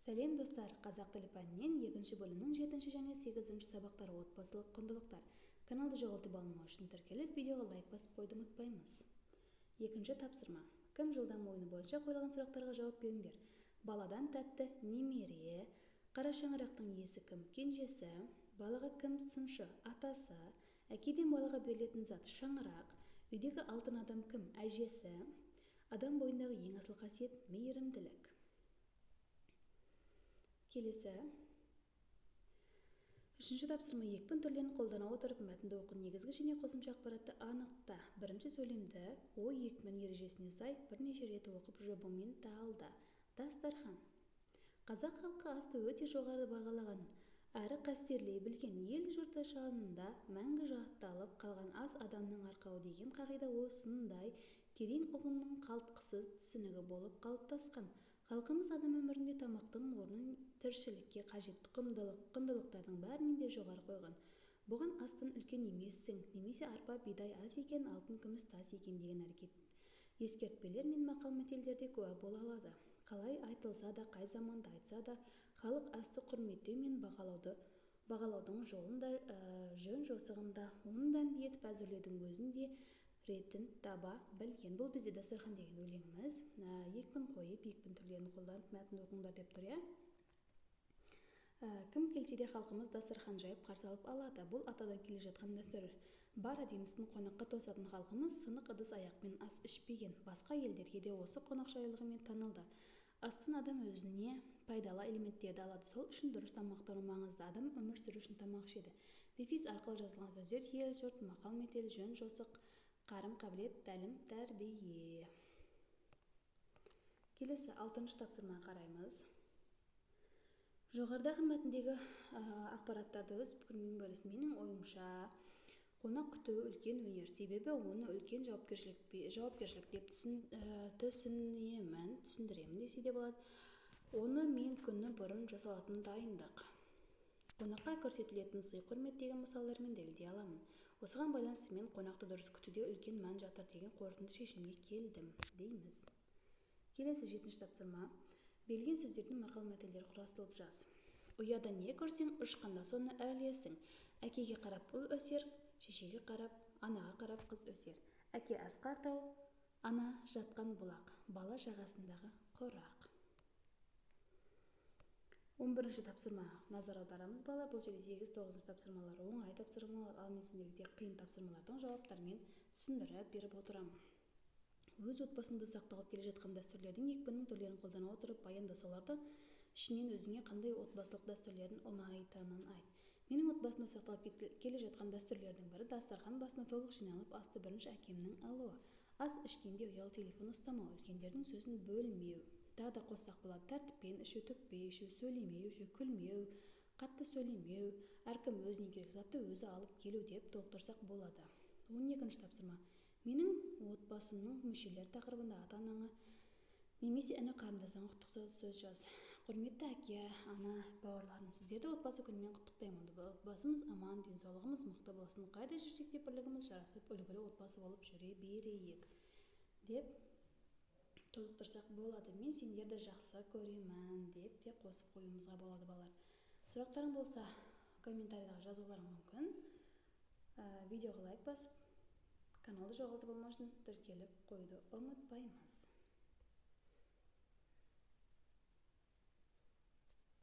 Сәлем, достар! Қазақ тілі пәнінен екінші бөлімнің жетінші және сегізінші сабақтары, отбасылық құндылықтар. Каналды жоғалтып алмау үшін тіркеліп, видеоға лайк басып қоюды ұмытпаймыз. Екінші тапсырма. «Кім жылдам» ойыны бойынша қойылған сұрақтарға жауап беріңдер. Баладан тәтті немере. Қара шаңырақтың иесі кім? Кенжесі. Балаға кім сыншы? Атасы. Әкеден балаға берілетін зат? Шаңырақ. Үйдегі алтын адам кім? Әжесі. Адам бойындағы ең асыл қасиет? Мейірімділік. Келесі, үшінші тапсырма. Екпін түрлерін қолдана отырып, мәтінді оқы, негізгі және қосымша ақпаратты анықта. Бірінші сөйлемді ой екпін ережесіне сай бірнеше рет оқып, жұбымен талда. Дастархан. Қазақ халқы асты өте жоғары бағалаған әрі қастерлей білген. Ел-жұрт жанында мәңгі жатталып қалған «Ас – адамның арқауы» деген қағида осындай терең ұғымның қалтқысыз түсінігі болып қалыптасқан. Халқымыз адам өмірінде тамақтың орнын тіршілікке қажетті құндылықтардың бәрінен де жоғары қойған. Бұған «Астан үлкен емессің» немесе «Арпа, бидай ас екен, алтын, күміс тас екен» деген ескертпелер мен мақал-мәтелдер де куә бола алады. Қалай айтылса да, қай заманда айтса да, халық асты құрметтеу мен бағалаудың жолын да, жөн-жосығын да, оны дәмді етіп әзірлеудің өзін де ретін таба білген. Бұл бізде «Дастархан» деген өлеңіміз. Екпін қойып, екпін түрлерін қолданып, мәтінді оқыңдар деп тұр, иә. Кім келсе де, халқымыз дастархан жайып қарсы алып алады. Бұл атадан келе жатқан дәстүр. Бар әдемісін қонаққа тосатын халқымыз сынық ыдыс аяқпен ас ішпеген. Басқа елдерге де осы қонақжайлылығымен танылды. Астан адам өзіне пайдалы элементтерді алады. Сол үшін дұрыс тамақтану маңызды. Адам өмір сүру үшін тамақ ішеді. Дефис арқылы жазылған сөздер: ел-жұрт, мақал-мәтел, жөн-жосық, қарым-қабілет, тәлім тәрбие. Келесі, алтыншы тапсырмаға қараймыз. Жоғарыдағы мәтіндегі ақпараттарды өз пікіріңмен бөліс. Менің ойымша, қонақ күту – үлкен өнер. Себебі оны үлкен жауапкершілік деп түсінемін, түсіндіремін десе де болады. Оны мен күні бұрын жасалатын дайындық, қонаққа көрсетілетін сый-құрмет деген мысалдармен дәлелдей аламын. Осыған байланысты мен қонақты дұрыс күтуде үлкен мән жатыр деген қорытынды шешімге келдім дейміз. Келесі, жетінші тапсырма. Берілген сөздерден мақал-мәтелдер құрастырып жаз. Ұяда не көрсең, ұшқанда соны ілесің. Әкеге қарап ұл өсер, шешеге қарап, анаға қарап қыз өсер. Әке – асқар тау, ана – жатқан бұлақ, бала – жағасындағы құрақ. 11-ші тапсырма назар аударамыз, балалар. Бұл жерде сегіз, тоғызыншы тапсырмалар оңай тапсырмалар, ал мен сендерге тек қиын тапсырмалардың жауаптарымен түсіндіріп беріп отырамын. Өз отбасыңда сақталып келе жатқан дәстүрлердің екпіннің түрлерін қолдана отырып баянда. Солардың ішінен өзіңе қандай отбасылық дәстүрлердің ұнайтынын айт. Менің отбасымда сақталып келе жатқан дәстүрлердің бірі – дастархан басына толық жиналып, асты бірінші әкемнің алуы, ас ішкенде ұялы телефон ұстамау, үлкендердің сөзін бөлмеу. Тағы да қоссақ болады: тәртіппен ішу, төкпей ішу, сөйлемей ішу, күлмеу, қатты сөйлемеу, әркім өзіне керек затты өзі алып келу деп толықтырсақ болады. 12-ші тапсырма. «Менің отбасымның мүшелері» тақырыбында ата-анаңа немесе іні қарындасыңа құттықтау сөз жаз. Құрметті әке, ана, бауырларым, сіздерді Отбасы күнімен құттықтаймын. Отбасымыз аман, денсаулығымыз мықты болсын. Қайда жүрсек те, бірлігіміз жарасып, үлгілі отбасы болып жүре берейік деп толықтырсақ болады. Мен сендерді жақсы көремін деп те қосып қоюымызға болады. Балалар, сұрақтарың болса, комментарийға жазуларың мүмкін. Видеоға лайк басып, каналды жоғалтып алмау үшін тіркеліп қоюды ұмытпаймыз.